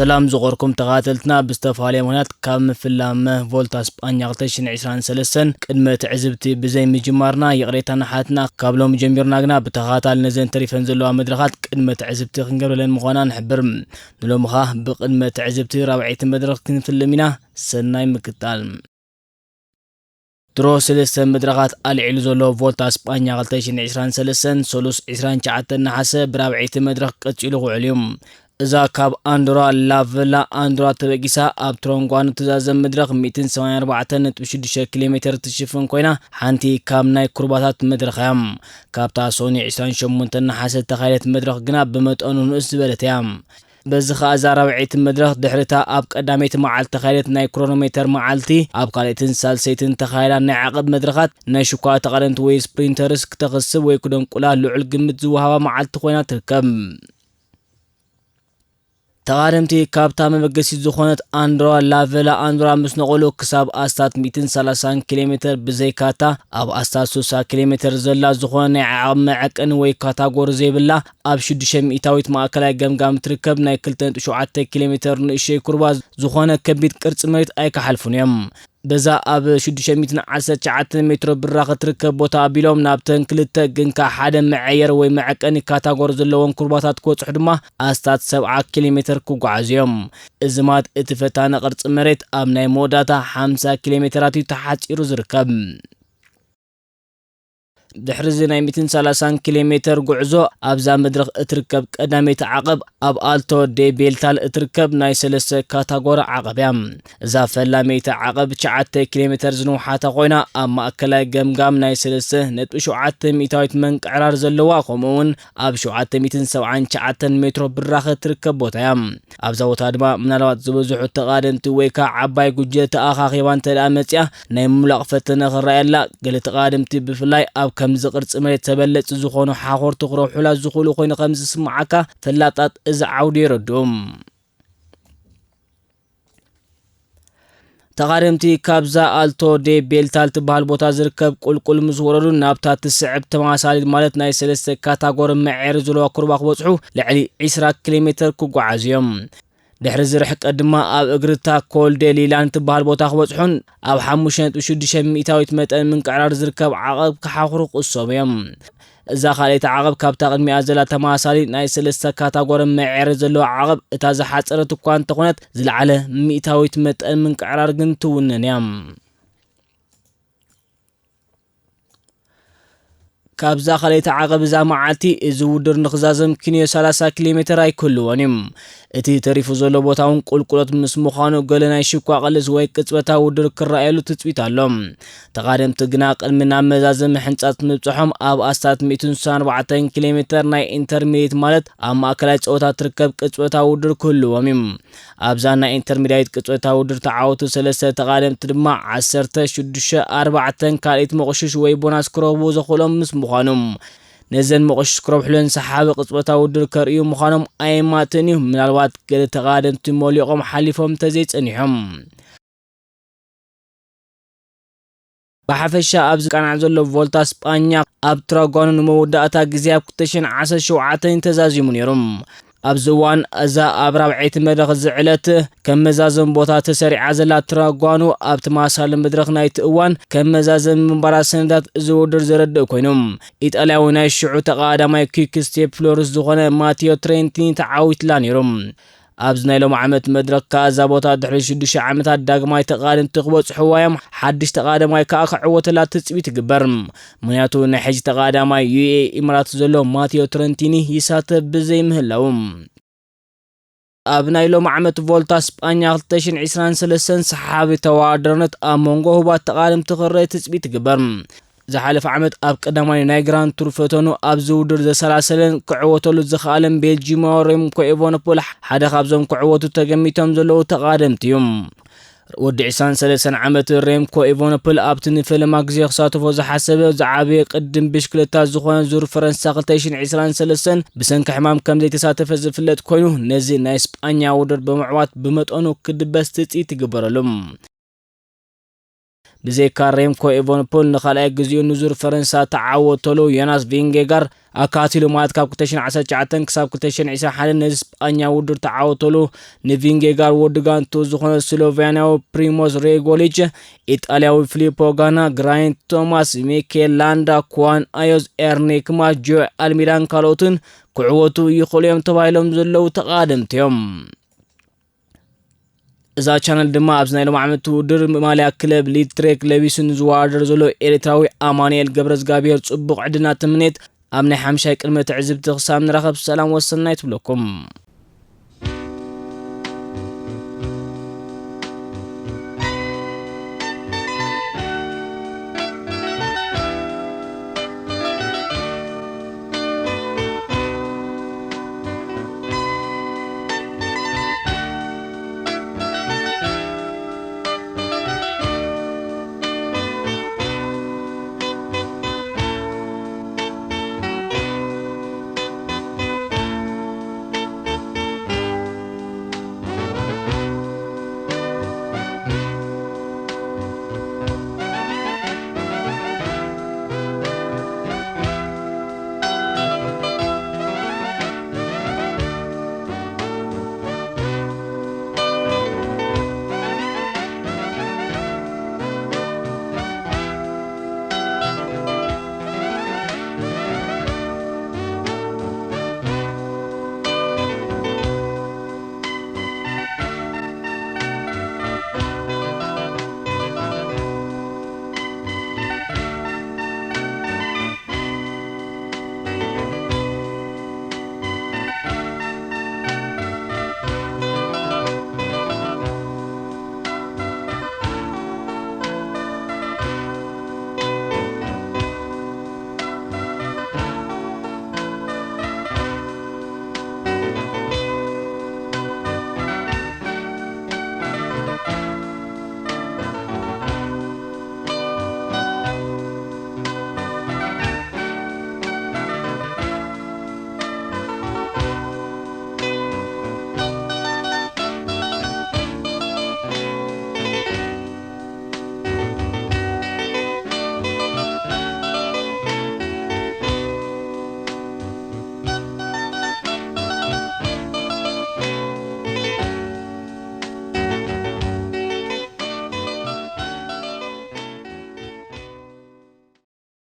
ሰላም ዝኸበርኩም ተኸታተልትና፣ ብዝተፈላለየ ምኽንያት ካብ ምፍላም ቮልታ ስጳኛ ክልተ ሽሕን ዕስራን ሰለስተን ቅድመ ትዕዝብቲ ብዘይ ምጅማርና ይቕሬታ ንሓትና። ካብ ሎሚ ጀሚርና ግና ብተኸታታሊ ነዘን ተሪፈን ዘለዋ መድረኻት ቅድመ ትዕዝብቲ ክንገብረለን ምዃና ንሕብር። ንሎምኻ ብቅድመ ትዕዝብቲ ራብዐይቲ መድረኽ ክንፍልም ኢና። ሰናይ ምክታል። ድሮ ሰለስተ መድረኻት ኣልዒሉ ዘሎ ቮልታ ስጳኛ ክልተ ሽሕን ዕስራን ሰለስተን፣ ሰሉስ ዕስራን ትሽዓተን ነሓሰ ብራብዐይቲ መድረኽ ቀጺሉ ክውዕል እዩ። እዛ ካብ ኣንዶራ ላቨላ ኣንዶራ ተበጊሳ ኣብ ትሮንጓኖ ትዛዘም መድረኽ ሚእትን ሰማንያን ኣርባዕተን ነጥቢ ሽዱሽተ ኪሎ ሜተር ትሽፍን ኮይና፣ ሓንቲ ካብ ናይ ኩርባታት መድረኽ እያ። ካብታ ሶኒ ዕስራን ሸሞንተን ነሓሰ ተኻየደት መድረኽ ግና ብመጠኑ ንእስ ዝበለት እያ። በዚ ኸኣ እዛ ራብዐይቲ መድረኽ ድሕሪታ ኣብ ቀዳመይቲ መዓልቲ ተኻየደት ናይ ክሮኖሜተር መዓልቲ፣ ኣብ ካልኣይትን ሳልሰይትን ተኻየዳ ናይ ዓቐብ መድረኻት ናይ ሽኳ ተቓደምቲ ወይ ስፕሪንተርስ ክተኽስብ ወይ ክደንቁላ ልዑል ግምት ዝወሃባ መዓልቲ ኮይና ትርከብ። ተቓደምቲ ካብታ መበገሲት ዝኾነት ኣንድራ ላቨላ ኣንድራ ምስ ነቐሉ ክሳብ ኣስታት ሚእትን ሰላሳን ኪሎ ሜተር ብዘይካታ ኣብ ኣስታት ስሳ ኪሎ ሜተር ዘላ ዝኾነ ናይ ዓቐብ መዐቀኒ ወይ ካታጎሪ ዘይብላ ኣብ ሽዱሽተ ሚእታዊት ማእከላይ ገምጋም ትርከብ ናይ ክልተ ነጥቢ ሸውዓተ ኪሎ ሜተር ንእሽተይ ኩርባ ዝኾነ ከቢድ ቅርጺ መሬት ኣይክሓልፉን እዮም። በዛ ኣብ ሽዱሽተ ሚእትን ዓሰርተ ትሽዓተን ሜትሮ ብራኸ ትርከብ ቦታ ኣቢሎም ናብተን ክልተ ግንካ ሓደ መዐየር ወይ መዐቀኒ ካታጎሪ ዘለወን ኩርባታት ክበጽሑ ድማ ኣስታት ሰብዓ ኪሎ ሜተር ክጓዓዙ እዮም። እዚ ማለት እቲ ፈታኒ ቅርጺ መሬት ኣብ ናይ መወዳእታ ሓምሳ ኪሎ ሜተራት እዩ ተሓጺሩ ዝርከብ። ድሕሪ እዚ ናይ ሚእትን ሰላሳን ኪሎ ሜተር ጉዕዞ ኣብዛ መድረኽ እትርከብ ቀዳመይቲ ዓቐብ ኣብ ኣልቶ ዴ ቤልታል እትርከብ ናይ ሰለስተ ካታጎሪ ዓቐብ እያ። እዛ ፈላመይቲ ዓቐብ ትሽዓተ ኪሎ ሜተር ዝንውሓታ ኮይና ኣብ ማእከላይ ገምጋም ናይ ሰለስተ ነጥቢ ሸውዓተ ሚእታዊት መንቅዕራር ዘለዋ ከምኡ እውን ኣብ ሸውዓተ ሚእትን ሰብዓን ትሽዓተን ሜትሮ ብራኸ ትርከብ ቦታ እያ። ኣብዛ ቦታ ድማ ምናልባት ዝበዝሑ ተቓደምቲ ወይ ከዓ ዓባይ ጉጅለ ተኣኻኺባ እንተ ደኣ መጺኣ ናይ ምምላቕ ፈተነ ክረኣየላ፣ ገለ ተቓደምቲ ብፍላይ ኣብ ከምዚ ቅርጺ መሬት ተበለጽቲ ዝኾኑ ሓኾርቲ ክረብሑላ ዝኽእሉ ኮይኑ ከም ዝስምዓካ ፈላጣት እዚ ዓውዲ የረድኡ። ተቓደምቲ ካብዛ ኣልቶ ዴ ቤልታል ትበሃል ቦታ ዝርከብ ቁልቁል ምስ ወረዱ ናብታ ትስዕብ ተመሳሳሊት ማለት ናይ ሰለስተ ካታጎሪ መዐየሪ ዘለዋ ኩርባ ክበጽሑ ልዕሊ ዕስራ ኪሎ ሜተር ክጓዓዙ እዮም። ድሕሪ እዚ ርሕቀት ድማ ኣብ እግሪ እታ ኮል ዴ ሊላን ትበሃል ቦታ ክበጽሑን ኣብ ሓሙሽተ ነጥቢ ሽዱሽተ ሚእታዊት መጠን ምንቅዕራር ዝርከብ ዓቐብ ክሓኹሩ ክቕሰቡ እዮም። እዛ ካልኣይቲ ዓቐብ ካብታ ቅድሚኣ ዘላ ተመሳሳሊ ናይ ሰለስተ ካታጎሪ መዐየሪ ዘለዋ ዓቐብ እታ ዝሓጸረት እኳ እንተኾነት ዝለዓለ ሚእታዊት መጠን ምንቅዕራር ግን ትውንን እያ። ካብዛ ካልኣይቲ ዓቐብ እዛ መዓልቲ እዚ ውድድር ንኽዛዘም ክንዮ ሰላሳ ኪሎ ሜተር ኣይክህልዎን እዩ። እቲ ተሪፉ ዘሎ ቦታ እውን ቁልቁሎት ምስ ምዃኑ ገለ ናይ ሽኳ ቅልስ ወይ ቅጽበታዊ ውድድር ክረኣየሉ ትጽቢት ኣሎ። ተቓደምቲ ግና ቅድሚ ናብ መዛዘሚ ሕንጻት ምብጽሖም ኣብ ኣስታት ሚእትን ስሳን ኣርባዕተን ኪሎ ሜተር ናይ ኢንተርሚዲየት ማለት ኣብ ማእከላይ ጸወታ ትርከብ ቅጽበታዊ ውድድር ክህልዎም እዩ። ኣብዛ ናይ ኢንተርሚዲያይት ቅጽበታዊ ውድድር ተዓወቱ ሰለስተ ተቓደምቲ ድማ ዓሰርተ፣ ሽዱሽተ፣ ኣርባዕተን ካልኢት መቑሽሽ ወይ ቦናስ ክረኽቡ ዘኽእሎም ምስ ምዃኑ፣ ነዘን መቑሽሽ ክረብሕለን ሰሓቢ ቅጽበታዊ ውድድር ከርእዩ ምዃኖም ኣየማትን እዩ። ምናልባት ገለ ተቓደምቲ ሞሊቖም ሓሊፎም እንተዘይጸኒሖም። ብሓፈሻ ኣብዚ ቃንዓ ዘሎ ቮልታ ስጳኛ ኣብ ትራጓኑ ንመወዳእታ ግዜ ኣብ ክልተ ሽሕን ዓሰርተ ሸውዓተን ተዛዚሙ ነይሩ። ኣብዚ እዋን እዛ ኣብ ራብዐይቲ መድረኽ ዝዕለት ከም መዛዘም ቦታ ተሰሪዓ ዘላ ትራጓኑ ኣብ ተመሳሳሊ መድረኽ ናይቲ እዋን ከም መዛዘም ምንባራ ሰነዳት እዚ ውድድር ዘረድእ ኮይኑ፣ ኢጣልያዊ ናይ ሽዑ ተቐዳማይ ኲክ ስቴፕ ፍሎርስ ዝኾነ ማቲዮ ትሬንቲኒ ተዓዊትላ ነይሩ። ኣብዚ ናይ ሎም ዓመት መድረኽ ከኣ እዛ ቦታ ድሕሪ ሽዱሽተ ዓመታት ዳግማይ ተቓደምቲ ክበጽሕዋ እዮም። ሓድሽ ተቓደማይ ከኣ ክዕወተላ ትጽቢት ይግበር። ምኽንያቱ ናይ ሕጂ ተቓዳማይ ዩ ኤ ኢማራት ዘሎ ማቲዮ ትረንቲኒ ይሳተፍ ብዘይ ምህላው። ኣብ ናይ ሎም ዓመት ቮልታ ስጳኛ ክልተ ሽሕን ዕስራን ሰለስተን ሰሓቢ ተወዳዳርነት ኣብ መንጎ ህቡባት ተቓደምቲ ክረአ ትጽቢት ይግበር። ዝሓለፈ ዓመት ኣብ ቀዳማይ ናይ ግራንድ ቱር ፈተኑ ኣብዚ ውድድር ዘሰላሰለን ክዕወተሉ ዝኸኣለን ቤልጂማዊ ሬምኮ ኤቨነፖል ሓደ ካብዞም ክዕወቱ ተገሚቶም ዘለዉ ተቓደምቲ እዩ። ወዲ ዕስራን ሰለስተን ዓመት ሬምኮ ኤቨነፖል ኣብቲ ንፈለማ ግዜ ክሳተፎ ዝሓሰበ ዝዓበየ ቅድም ብሽክለታ ዝኾነ ዙር ፈረንሳ ክልተ ሽሕን ዕስራን ሰለስተን ብሰንኪ ሕማም ከም ዘይተሳተፈ ዝፍለጥ ኮይኑ፣ ነዚ ናይ ስጳኛ ውድድር ብምዕዋት ብመጠኑ ክድበስ ትጽቢት ይግበረሉ። ብዘይካ ሬምኮ ኤቨንፖል ንኻልኣይ ግዜኡ ንዙር ፈረንሳ ተዓወተሉ ዮናስ ቪንጌጋር ኣካቲሉ፣ ማለት ካብ ክልተ ሽሕን ዓሰርተ ትሽዓተን ክሳብ ክልተ ሽሕን ዕስራን ሓደን ነዚ ስጳኛ ውድድር ተዓወተሉ ንቪንጌጋር ወዲ ጋንቱ ዝኾነ ስሎቬንያዊ ፕሪሞዝ ሬጎሊች፣ ኢጣልያዊ ፊሊፖ ጋና፣ ግራይንት ቶማስ፣ ሚኬል ላንዳ፣ ኩዋን ኣዮዝ፣ ኤርኒክ ማስ፣ ጆ ኣልሚዳን ካልኦትን ክዕወቱ ይኽእሉ እዮም ተባሂሎም ዘለዉ ተቓደምቲ እዮም። እዛ ቻነል ድማ ኣብዚ ናይ ሎም ዓመት ውድድር ማልያ ክለብ ሊትሬክ ለቢሱ ንዝወዳደር ዘሎ ኤርትራዊ ኣማኑኤል ገብረዝጋብሔር ጽቡቕ ዕድልና ትምኔት ኣብ ናይ ሓምሻይ ቅድመ ትዕዝብቲ ክሳብ ንራኸብ ሰላም ወሰናይ ትብለኩም።